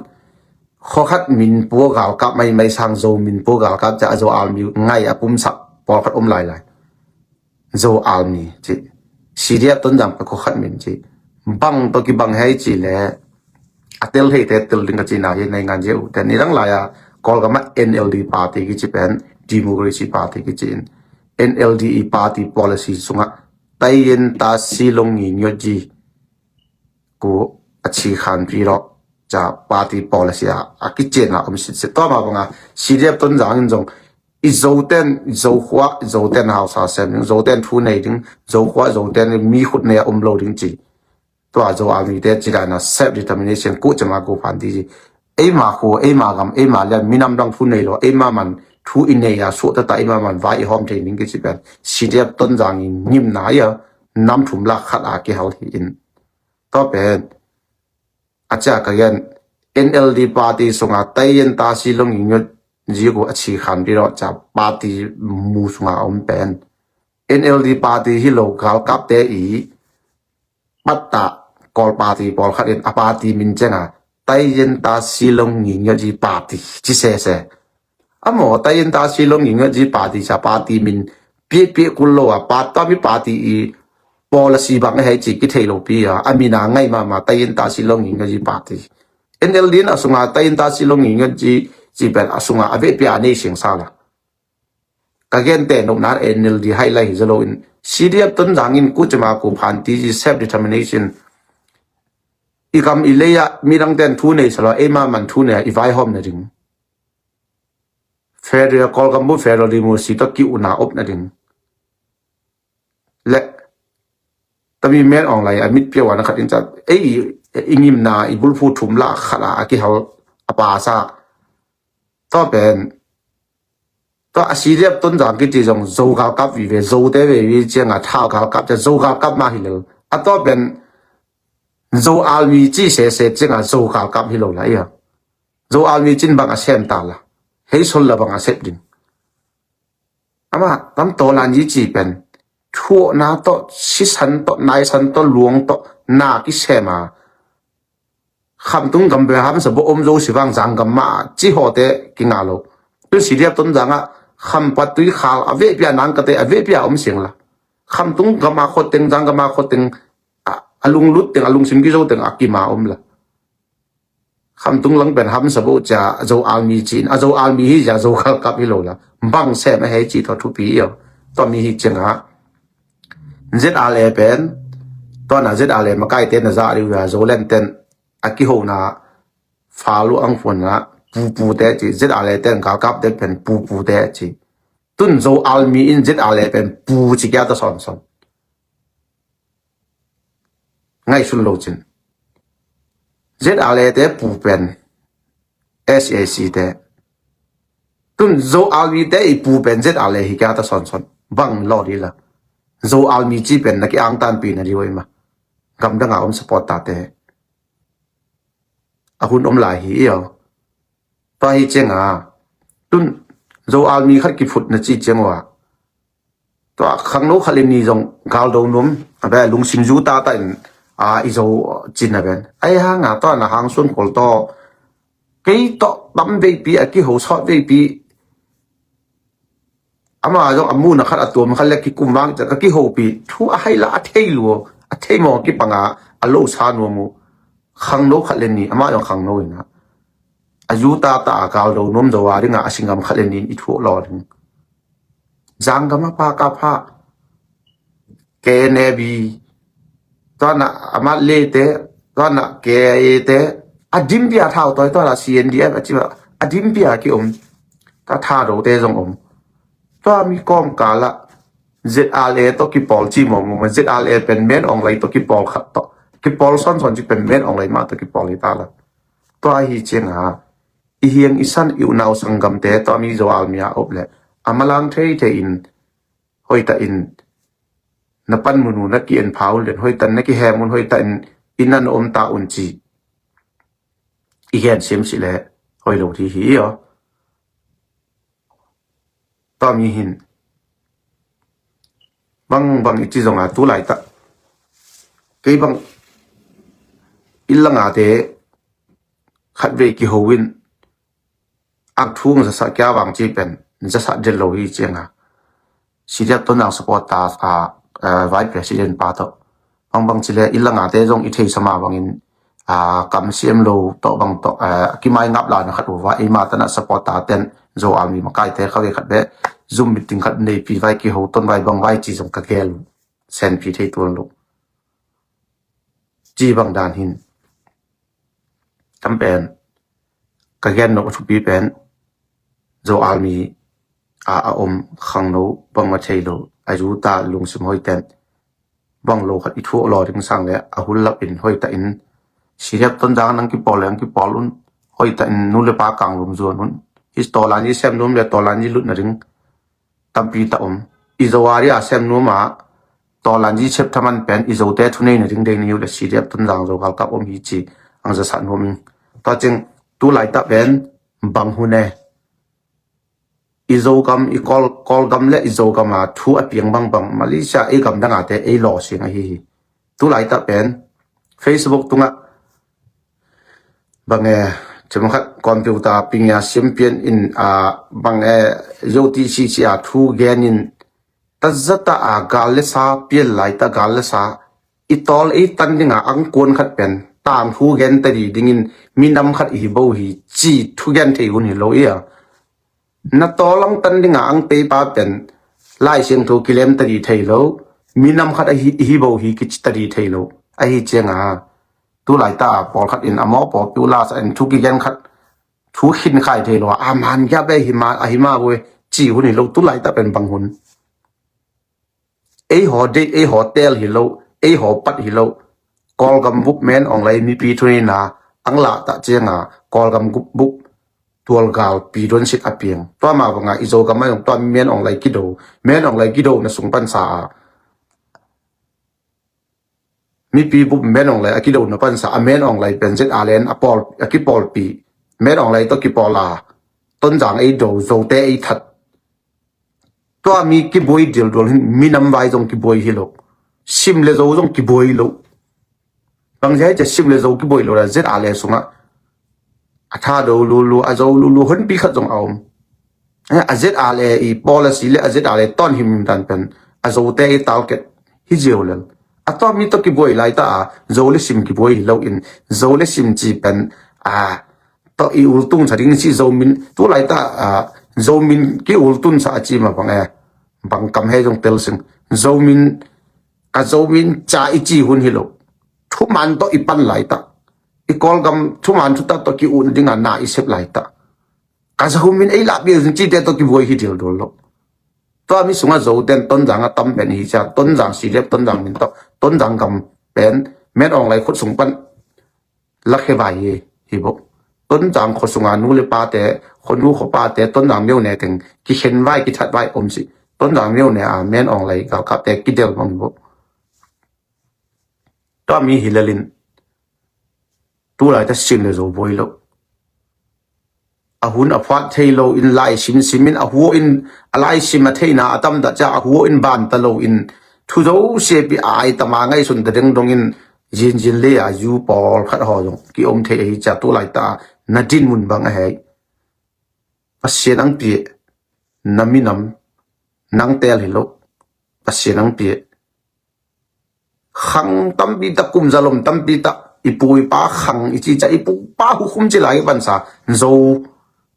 Khua khat min pua galkap maimai sang Zo min pua galkap cia a Zo Army ngai a pumsak pawlkhat om lailai. Zo Army ci. CDF Tonzang pen khua khat min ci. Bang tawh kibang hei ci le a tel theite tel ding ka cina hi nei ngan zie uh. Ten i dang lai-a Kawlgam ah NLD party kici pen, Democracy Party kici in, NLD i party policy sungah taiyen ta silong ngi ngiot ji ku a ci khan pi rawh. Ca party policy a, a kician a om sitsit. Tua ma banga CDF Tonzang in zong i Zoten, Zokhua, Zoten hausa sem ding, Zoten thu nei ding, Zokhua, Zoten mi khut nei a om lo ding ci. Tua Zo Army te ci dana self determination kuh cema ku phan ti ci. Eima khu, eima gam, eima lian, minam dang thu nei lo, eima man thu i nei a suah tata, eima man vai i hawm thei ning kici pen. CDF Tonzang in ngimna ia, nam thum lak khat a kihal hi in. Tua pen, a cia ka gen, NLD party sunga taiyen ta silong i ngiot ji ku a ci khan pi rawh ca party mu sunga om pen. NLD party hi lo galkapte i pattah Kawl party pawlkhat in a party min cianga taiyen ta silong ngi ngiot ji party ci sese. A maw taiyen ta silong ngi ngiot ji party ca party min piahpiah kul lo a, pa, tua mi party i policy bang a hei ci kithei lo pi a, a mina ngai mahmah tayin ta si lo ngi ngai party. N L D in a sunga tayin ta si lo ngi ngai ci, ci pen a sunga a vehpi a nei sing sa la. Ka gente nopna N L D hai lai hi zalo in, C D F Tonzang in kucima ku phan ti ci self determination. I kam i lei a midang ten thu nei salo, ei mahmah thu nei a i vaihawm na ding. Federal Kawlgam bu federal democracy tawh ki-una op na ding. Le tami men ong lai a mit piau a na khat in cat ei i ngimna i bulphu thum la khat a a kihal a pasa. Tua pen tua a C D F Tonzang kiti zong Zo galkap vive, Zote veve cianga thau galkap cia Zo galkap mah hi lel. A tua pen Zo Army ci sese cianga Zo galkap hi lo la ia. Zo Army cin bang a sem ta la. Hei sol la bang a sep ding. Ama tam tawlan yi ci pen thuawhna tawh, sisan tawh, naisan tawh, luang tawh na kisema. Khamtung gam bel hamsa bo om zo si vang zanggam ma ci hawte kinga lo. Tun C D F Tonzang ah khampat tui khal a vehpia nangkate a vehpia om siang la. Khamtung gam a khoteng, zanggam a khoteng, a lunglut teng, a lungsim kizo teng a kima om la. Khamtung lang pen hamsa bo cia Zo Army ci in, a Zo Army hi cia Zo galkap hi lo la. Bang sem a hei ci thaw thupi i aw. Tua mi hi cianga Z R A pen, tua na Z R A makaite na za riu ya Zoland ten a kihona falu ang phun na pupute ci, Z R A ten galkap te pen pupute ci. Tun Zo Army in Z R A pen pu ci kia ta sonson. Ngaihsun lo cin. Z R A te pu pen S A C te. Tun Zo Army te i pu pen Z R A hi kia ta sonson. Bang lo di la. Zo Army ci pen na ki angtan pi na di wai ma. Gamdanga om support ta te. A hun om lai hi i aw. Tua hi cianga. Tun Zo Army khat kiphut na ci ciang wa. Tua khangno khat le ni zong galdo nuam a be lungsim zu tata in a i zo cin a ben. Ai hanga tua na hang suan khol tawh kei tawh tam veipi a kiho sawt veipi. Ama zong a muna khat a tuam khat le kikum vang ca ka kihopi thu a hai la a thei lua a thei maw kipanga a lo sa nuam uh. Khangno khat le ni ama zong khangno ina a zu tata a galdo nuam zo a dinga a singam khat le ni in i thuak law ding. Zanggam a pha ka pha K N A B, tua na a mat le te, tua na K I A te a dimpia thau toi tua la C N D F a ci ba a dimpia ki om. Tua tha do te zong om. Tua mi kawm kala Z R A tawh kipawl ci mawmawma, Z R A pen men ong lai tawh kipawl khat tawh kipawl sonson ci pen men ong lai mah tawh kipawl hi ta la. Tua hi cianga i hiang i san i unau sanggamte tua mi Zo Army a op le a malang thei thei in hoita in na pan munu na ki en pha un len hoita na kihem un hoita in i nan om ta un ci i hen sim si le hoi lo thi hi i aw. Tua mi hin bang bang i ci zonga tu lai ta kei bang i langa te khat vei kiho in ak thung zasa kia vang ci pen zasa del lo hi cianga. Sidiak Tonzang support ta a vice president pa tawh bang bang ci le i langa te zong i thei sama bangin a kam siam lo tawh bang tawh a kimai ngap la na khat uva ei ma tana support ta ten Zo Army makaite kha ve khat be zum meeting khat nei pi vai kiho ton vai bang vai ci zong ka gel sen pi thei tuan lo. Ci bang dan hin tam pen ka gen nok a thupi pen Zo Army a a om khangno bangma thei lo a zu ta lungsim hoi ten bang lo khat i thuak law ding sang le a hul lap in hoi ta in Sidiak Tonzang nang kipawl le ang kipawl un hoi ta in nu le pa kang lum zuan un hi tawlan i sem num le tawlan i lut na ding tampi ta om. I Zo Army a sem nuam a tawlan i sep thaman pen i Zote thunei na ding dei ni u le Sidiak Tonzang Zo galkap om hi ci ang zasa nuam in. Tua cing tu lai ta pen bang hun e i Zogam i Kawl, Kawlgam le i Zogam a thu a piang bangbang Malaysia ei gam dangate ei law sing ahi hi. Tu lai ta pen Facebook tunga bang e cem khat computer ping ya siam pian in a bang e U T C C a thu gen in Tazata a gal le sa pial laita gal le sa i tawl ei tan dinga angkuan khat pen tangthu gen tadi dingin minam khat ihi bo hi ci thugen thei hun hi lo ia. Na tawl ang tan dinga ang peipa pen Lai Siangtho kilem tadi thei lo, minam khat ahi, ihi bo hi kici tadi thei lo. Ahi cianga tulaita a pawlkhat in a mawpaw piu lasa in thu kigen khat thu khin khai thei lo a man giap le ahi ma ahi ma boi ci hun hi lo. Tulaita pen bang hun ei haw deih ei haw teel hi lo, ei haw pat hi lo. Kawlgam bup Men Aung Hlaing mipi thuneina ang lah tah cianga Kawlgam bup tualgal pidon sit a piang. Tua ma banga i Zogam a zong tua Men Aung Hlaing kido, Men Aung Hlaing kido na sung pansa a mipi bup Men Aung Hlaing a kido na pansa a Men Aung Hlaing pen zet a len a pawl a kipawlpi. Men Aung Hlaing to kipawl a Tonzang ei do, Zote ei that. Tua mi kibuai dildual hin minam vai zong kibuai hi lo. Sim le Zo zong kibuai lo. Bang zia hi cia Sim le Zo kibuai lo la zet a le sungah a tha do lulu a Zo lulu honpi khat zong a om. A zet a le i policy le a zet a le ton him dan pen a Zote i talket hi ziau lel. A tua mi to kibuai laita a Zo le Sim kibuai hi lo in Zo le Sim ci pen a tawh i ultun sa ding si Zomin tulaita a Zomin ki ultun sa a ci ma bang e bang kam he zong tel sing. Zomin ka Zomin ca i ci hun hi lo. Thuman tawh i pan laita i Kawlgam thuman thuta tawh ki un dinga na i sep laita ka Zomin ei lah bial zin cite tawh kibuai hi dildul lo. Tua mi sunga Zoten Tonzang a tam pen hi cia Tonzang silep Tonzang min tawh Tonzang gam pen Men Aung Hlaing khut sung pan lakhe vai hi hi bo. Tonzang khuasunga nu le pate khuanu khuapate Tonzang mione teng kikhen vai kithat vai om si. Tonzang mione a Men Aung Hlaing galkapte kidel mang hi bo. Tua mi hi lelin tulaita Sim le Zo buai lo. A hun a phuat thei lo in lai sim simin a huo in a lai sim a theina a tamta cia a huo in banta lo in thu zo siapi a ai tama ngaihsun ta dengdongin zinzin le a yu pawl khat haw zong ki om thei ahi cia tulaita na din mun bang a hei. Pasian ang pie na minam nang tel hi lo. Pasian ang pie khang tampi tak kum zalom tampi tak i pu i pa khang i cica i pu pa hukhum ci lai i pansa Zo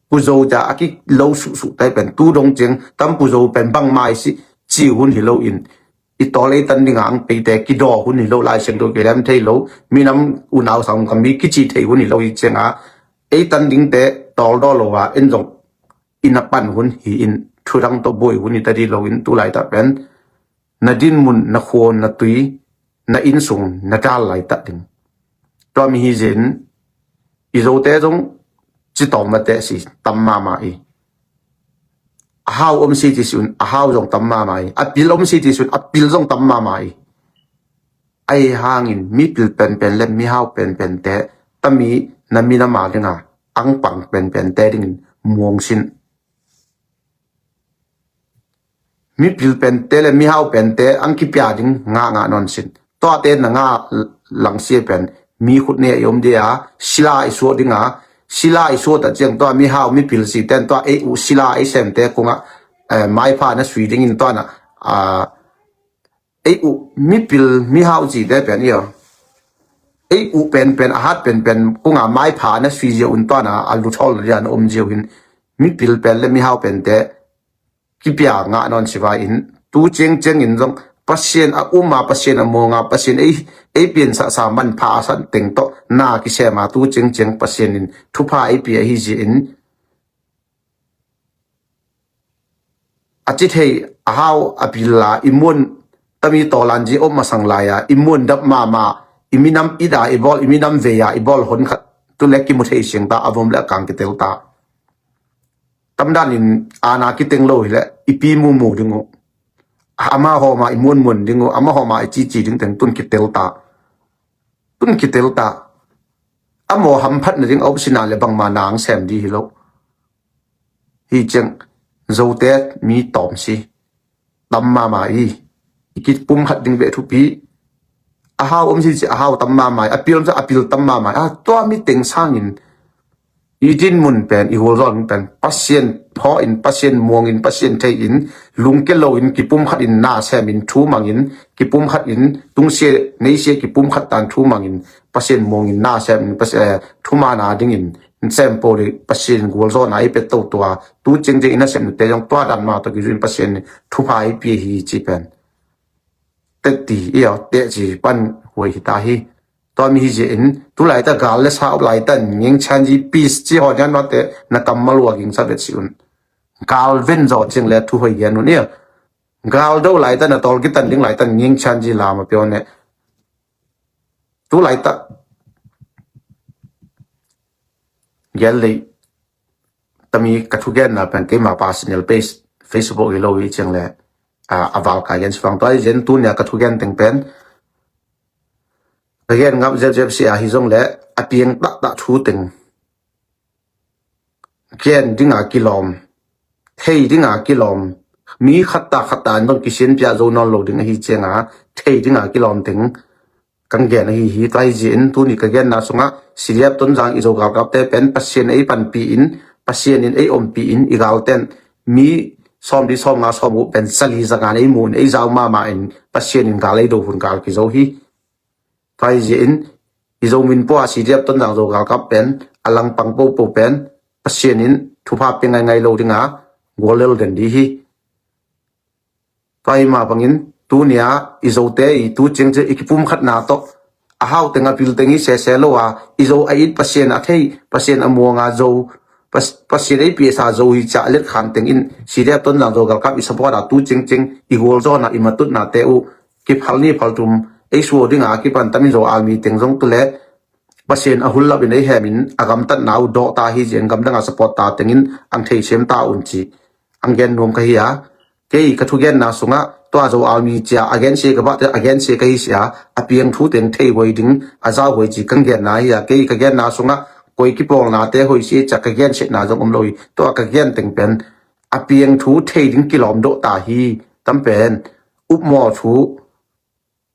pu Zo ca a ki lo suhsuh tai pen tu dong ciang tam pu Zo pen bang mai si ci hun hi lo in i tawl ei tan dinga ang peite kidaw hun hi lo lai siang do kilem thei lo minam unau sang kami kici thei hun hi lo i cianga ei tan dingte tawl daw lo a en zong i na pan hun hi in thudang to boi hun i ta di lo in tulaita pen na din mun na khuo na tui na innsung na dal laita ding. Tua mi hi zin i Zote zong citawng mate si tam mama i a hau om si ci sun a hau zong tam mama i a pil om si ci sun a pil zong tam mama i. Ai hangin mi pil penpen le mi hau penpente tami na mi na ma dinga ang pang penpente dingin muang sin. Mi pil pente le mi hau pente ang kipia ding nga nga non sin. Tua te na nga langsia pen mi khut ne i om dia sila i suah dinga sila i suah ta ciang tua mi hau mi pil si ten tua ei u sila ei sem te kunga eh, mai pha na sui dingin tua na ah, ei u mi pil mi hau ci te pen io ei u pen pen a hat pen pen kunga mai pha na sui zia un tua na a lu thol dia na om zia hin mi pil pen le mi hau pen te kipia nga non si vai in tu ciang ciang in zong Pasian a um a Pasian a muang a Pasian ei ei pian sa sa man pha a san teng to na kisem a tu ciang ciang Pasian in thupha ei pia hi zia in a ci thei a hau a pil la i muan tami tawlan zi om masang lai a i muan dap mama i minam ida i bawl i minam vei a i bawl hon khat tu le kimu thei siang ta a vom le a kang kitel ta. Tamdan in ana kiteng lo hi le i pi mumu ding uh ama hawma i muanmuan ding uh ama hawma i cici ding teng tun kitel ta. Tun kitel ta. A maw hamphatna ding a upsina le bangma nang sem di hi lo. Hi ciang Zote mi tawm si tam mama i i kipum khat ding beh thupi. A hau om si ci a hau tam mama i a pil om si a pil tam mama i a tua mi teng sangin i din mun pen i hualzawl mun pen Pasian phaw in, Pasian muang in, Pasian thei in, lungke lo in, kipumkhat in, na sem in, thu mang in, kipumkhat in, tungsia neisia kipumkhat tan thu mang in, Pasian muang in, na sem in, Pasian, eh, thuman a ding in sem po dih, Pasian gualzawhna i pia to tua, tu ciangciang i nasepnate zong tua dan mah tawh kizui in Pasian thupha i pia hi ci pen teh ti, i aw, teh ci pan huai hi ta hi. Tua mi hi zia in, tu laita gal le sa op laita ngeng chan zi peace ci haw nian mate na kammal ua ging sa vet si un. Gal ven zaw ciang le thu huai gen un, i aw. Gal do laita na tawl kitan ding laita ngeng chan zi lam a pia un ne. Tu laita gen lei tami ka thugenna pen keima personal page Facebook hi lo hi ciang le, a, a val ka gen sifang tua hi zen tu nia ka thugen teng pen ka gen ngap zepzep si a hi zong le a piang taktak thu teng gen dinga kilawm, thei dinga kilawm, mi khatta khatta an dong kisianpiah zo nawn lo ding ahi cianga thei dinga kilawm teng kan gen ahi hi. Tua hi zia in tuni ka genna sungah C D F Tonzang i Zo galkapte pen Pasian ei panpi in, Pasian in ei ompi in, i galten mi sawm di sawm nga sawm uh pen sali zanga nei mu in ei zau mahmah in Pasian in gal ei do hun gal kizo hi. Tua hi zia in i Zo min pua C D F Tonzang Zo galkap pen a langpang popo pen Pasian in thupha pia ngaingai lo dinga guallel den di hi. Tua hi mah bangin tunia i Zote i tu ciangciang i kipumkhatna tawh a hau teng a pil teng i sese lo a, i Zo a it Pasian a thei, Pasian a muanga Zo, Pas-, Pasian ei piasa Zo hi ciah a letkhan teng in C D F Tonzang Zo galkap i support a tu ciangciang i gualzawhna i matutnate uh kiphal ni phal tum ei suaw dinga kipan tamin Zo army teng zong tu le Pasian a hullap in ei hemin a gamtatna uh dawh ta hi zia in gamdanga support ta tengin ang thei siam ta un ci ang gen nuam ka hi a. Kei ka thugenna sungah tua Zo army cia a gensia ka bahte a gensia ka hi sia, a piang thu teng thei huai ding a zau huai ci kan genna hi a. Kei ka genna sungah koi kipawlnate hoisia cia ka gensiatna zong om lo hi. Tua ka gen teng pen a piang thu thei ding kilawm dawh ta hi. Tam pen upmaw thu,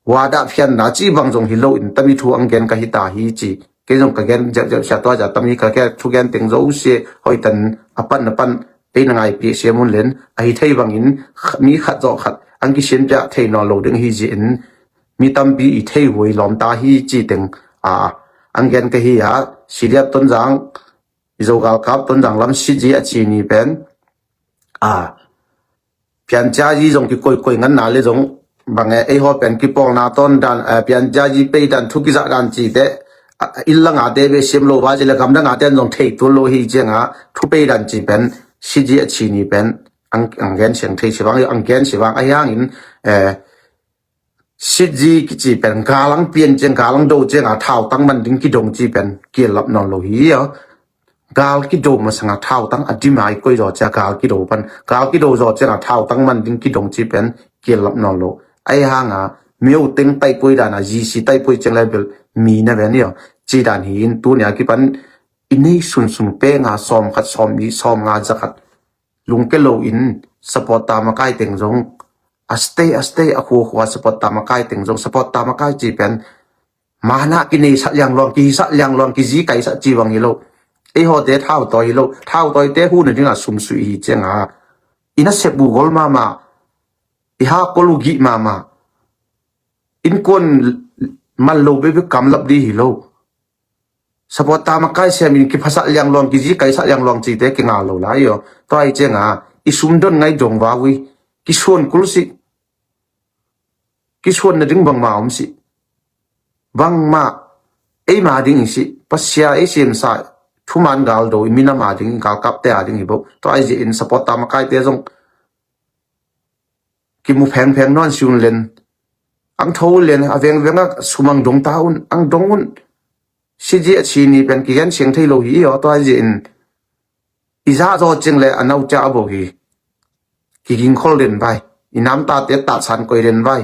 huadah phianna ci bang zong hi lo in tami thu ang gen ka hi ta hi ci. Kei zong ka gen zepzep sia tua za tami ka gen thu gen teng zo sia hoitan a pan a pan ei na ngai pi sia mun len a hi thei bangin mi khat zawh khat ang kisianpiah thei nawn lo ding hi zia in mi tampi i thei huai lawm ta hi ci teng a ang gen ka hi a. C D F Tonzang i Zo galkap Tonzang lam C G a ci ni pen a pianciazi zong kikoikoi nganna le zong bang e ei haw pen kipawlna tawn dan, eh, pianciazi pei dan thu kizah dan cite a, a, inn langate be siam lo va ci le gamdangate an zong thei tuan lo hi cianga thu pei dan ci pen C G a ci ni pen ang, ang gen siang thei si vang, ang gen si vang a hiangin, eh, C G kici pen galang pian ciang galang do cianga thautang man ding kidong ci pen kial lap nawn lo hi a. Gal kido masanga thautang a dimai koi zaw cia gal kido pan gal kido zaw cianga thautang man ding kidong ci pen kial lap nawn lo. Ai hanga meu teng taipoi dana G C taipoi ciang lai bel mi na ven hi a. Ci dan hi in tunia kipan i nei sunsun penga sawm khat sawm ni sawm nga za khat lungke lo in support ta makai teng zong a stay a stay a khua khua support ta makai teng zong support ta makai ci pen mana kinei sat liang luang ki sat liang luang ki zi kai sat ci bang hi lo. Ei hawte thau tawi hi lo, thau tawi te hu na dinga sum sui hi cianga i na sep bu gol mama i ha kol u gih mama in kuan man lo bebe kam lap di hi lo. Support ta makai siam in kiphasah liang luang kizi kaisah liang luang cite kinga lo lai aw. Tua hi cianga i sumdon ngai dong vau hi. Kisuan kul si. Kisuan na ding bangma om si. Bangma eima ding i si. Pasia ei siamsa thuman gal do i minama ding i galkapte a ding i bo. Tua hi zia in support ta makaite zong kimu phengpheng nawn si un len. Ang tho un len a vengveng a sumang dong ta un ang dong un. Siji a chini pen kigen siang thei lo hi i aw tua hi zia in i zah zaw cing le a naucia a bo hi. Kiging khol den vai i namtate tahsan koi den vai.